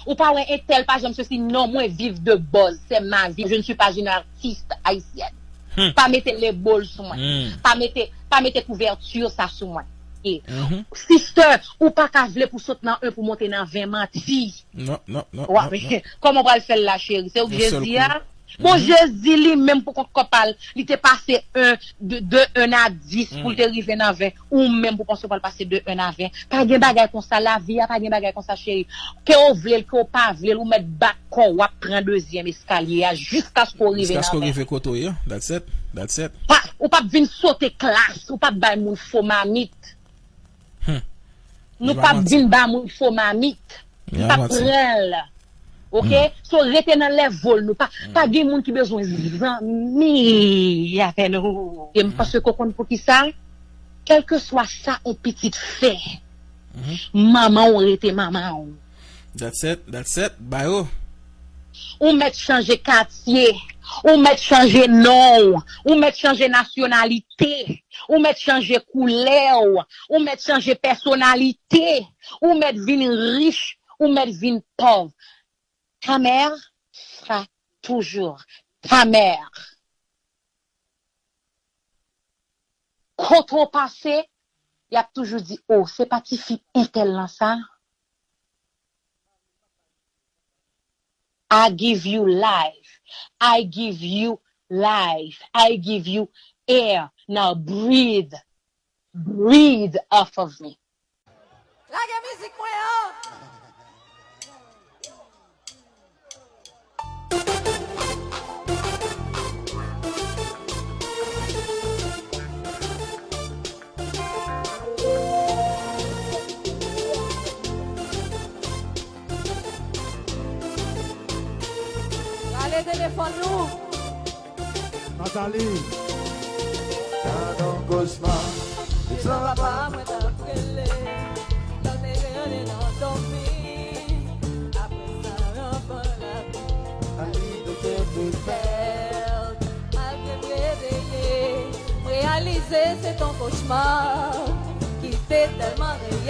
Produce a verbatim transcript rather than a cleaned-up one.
Ou pa wè entèl pa janm sesi, non, mwen viv de buzz, c'est ma vie, je ne suis pas une artiste haïtienne. Pa mete label sou mwen. Pa mete, pa mete kouvèti sa sou mwen. E, sister, ou pa ka vle pou sot nan en pou monte nan ven, manti. Non, non, non, non, non. Kòman w pral fè l la, cheri? Se ou k Jezi a? Bon, Jezi li menm pou kont kò pa l, li te pase en, de, de en a dis pou l te rive nan ven. Ou menm pou panse w pral pase de en a ven. Pa gen bagay konsa, lavi a pa gen bagay konsa, cheri. Ke w vle l, ke w pa vle l, ou mèt bat kò w, w ap pran dezyèm eskalye a jiskaske w rive nan ven. Jiskaske w rive kote w ye. That's it. That's it. Pa, ou p ap vin sote klas, ou p ap bay moun fo mamit. Nou p ap vin ba moun fo mamit. Nou p ap pran l. Oke? So, rete nan level nou. Pa, pa gen moun ki bezwen zanmi avè nou. E m panse ke w konn poukisa? Kèlkeswa sa yon pitit fè, manman w rete manman w. That's it, that's it, bayo. Ou mèt chanje katye, ou mèt chanje non w, ou mèt chanje nasyonalite, ou mèt chanje koulè w, ou mèt chanje pèsonalite, ou mèt vin rich, ou mèt vin pòv. Ta mère sera toujours ta mère. Kote w pase, y ap toujou di, "Oh, se pa tifi entèl lan sa?" I give you life. I give you life. I give you air. Now breathe. Breathe off of me. Lage mizik mwen an! Rale telefòn nou. Nathalie. Nan yon kochma. Jan papa mwen t ap rele, lè w te rele nan dòmi. Apre sa, anvan lapli, Nathalie te fè pèl. Malgre m reveye, m reyalize se t on kochma ki te tèlman reyèl.